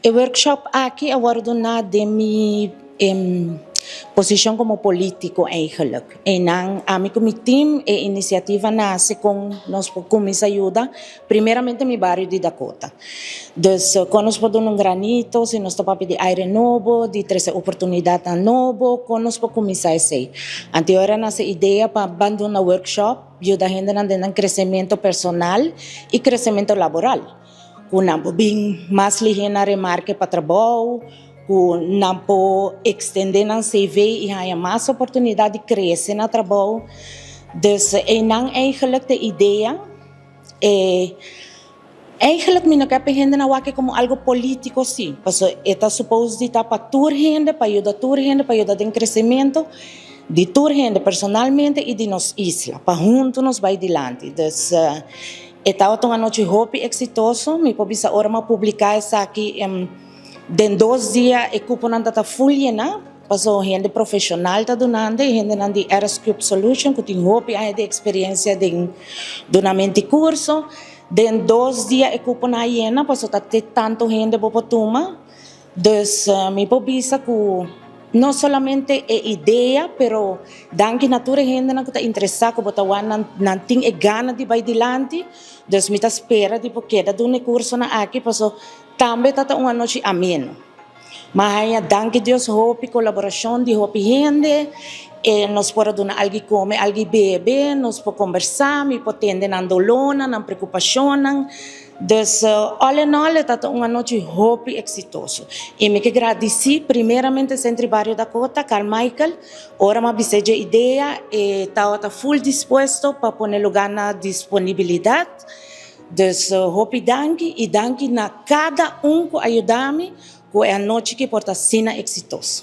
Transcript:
E workshop aki a wordo duna den mi posicion como politico eigenlijk. Y nan ami cu mi team, e iniciativa nace con nos por cuminsa yuda primeramente mi bario di Dakota. Dus con nos por duna un granito, si nos ta papia di aire nobo, di trece oportunidad nobo, con nos por cuminsa esey. Anto ora nace idea pa ban duna workshop, yuda hendenan den crecemento personal y crecemento laboral. Cu nan por bin mas lihe na remarke pa trabou, cu nan por extende nan CV y haya mas oportunidad di crece na trabou. Dus einan eigenlijk de idea, eigenlijk mi no kier pa hendenan wak e como algo politico si. Paso e ta suppose di ta pa tur hende, pa yuda tur hende, pa yuda den crecemento di tur hende personalmente y di nos isla, pa hunto nos bay dilanti. Dus e tabata un anochi hopi exitoso, mi por bisa ora m'a publica esaki, den 2 dia e cuponan ta full yena, paso hende profesional ta dunando, hendenan di Aeroscope Solution, cu tin hopi aña di experiencia den dunamento di curso. Den 2 dia e cuponan a yena, paso ta te tanto hende bo por tuma. Dus mi por bisa cu no solamente e idea, pero danki na tur hendenan cu ta interesa, cu bo ta nan, nan tin e gana di bay dilanti. Dus mi ta spera di por keda duna cursonan aki, paso tambe ta un anochi ameno. Mas ya, danki Dios, hopi colaboracion di hopi hende, e nos por a duna algo come, algo bebe, nos por combersa, mi por tende nan dolornan, nan preocupacionnan. Dus all in all, ta un anochi hopi exitoso. Y mi kier gradici primeramente Centro Barrio Dakota, Carl Michael, ora m'a bis'e e idea e tabata full dispuesto pa pone lugar na disponibilidad. Dus hopi danki y danki na cada un cu a yuda mi, cu e anochi aki por ta asina exitoso.